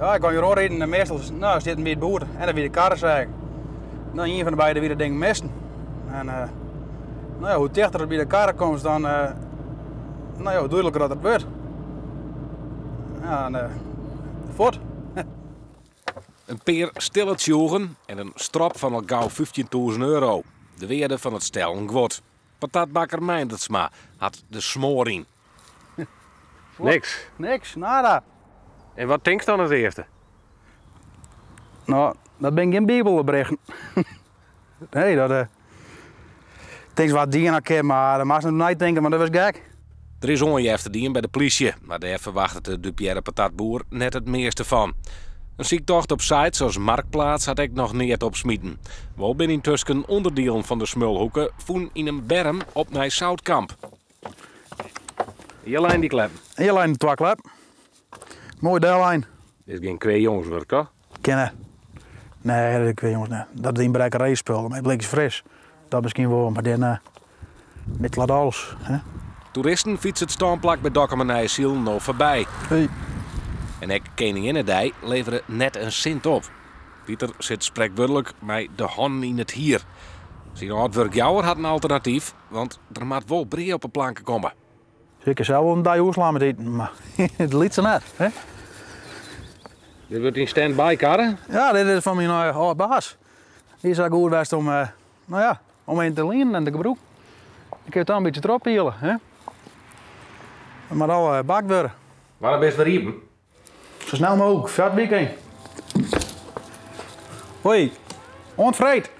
Ja, ik kwam hjir oanriden en meastal no, sitten by it boerd en dat wie de karreseak. No, ien fan de beide wie dat ding misten. En uh, no ja, hoe tichter it by de karre komst, dan uh, no ja, hoe dúdliker dat it wurdt. Ja, en uh, fuort. In pear stille tsjûgen en in strop fan al gau 15.000 euro. De wearde fan it stellen guod. Patatbakker Meindertsma hat de smoar yn. Niks. Niks, nada. En wat tinkst dan as earste? No, dat binne gjin bibelberichten. nee, dat... Uh, tinkst wat dien ha kin, mar dêr moatst net neitinke, want dat wurdst gek. Der is oanjefte dien by de plysje, mar dêr ferwachtet de dupearre patatboer net it measte fan. In syktocht op sites as Marktplaats hat ek noch neat opsmiten. Wol binne yntusken ûnderdielen fan de smulhoeke fûn yn in berm op Nij Zoutkamp. Hjir lein dy kleppen. Hjir lein twa klep. Moai dellein. Dit is gjin kwea-jongswurk, toch? Kinne. Nee, dat is kwea-jongs net. Dat is ynbrekkerijspul, mei blikjes fris. Dat miskien wol, mar dit met laat alles. Hè? Toeristen fytse it stânplak by Dokkumer Nije Silen no foarby. Hey. En ek Keninginnedei levere net in sint op. Pieter sit sprekwurdlik mei de hannen yn it hier. Syn âld-wurkjouwer hat in alternatyf, want der moat wol brea op 'e planke komme. Ik kin sels wol in dei oerslaan met iten, mar it lytse net. Hè? Dit wurdt yn stand-by karre? Ja, dit is fan myn âld baas. Dy is sa goed west om, uh, no ja, om even te lienen en te gebrûken. Ik kin it dan in bytsje troch piele. Hè? It moat al uh, bakt wurde. Wannear bist wer iepen? Sa snel mooglik, foar it weekend. Hoi, oant freed.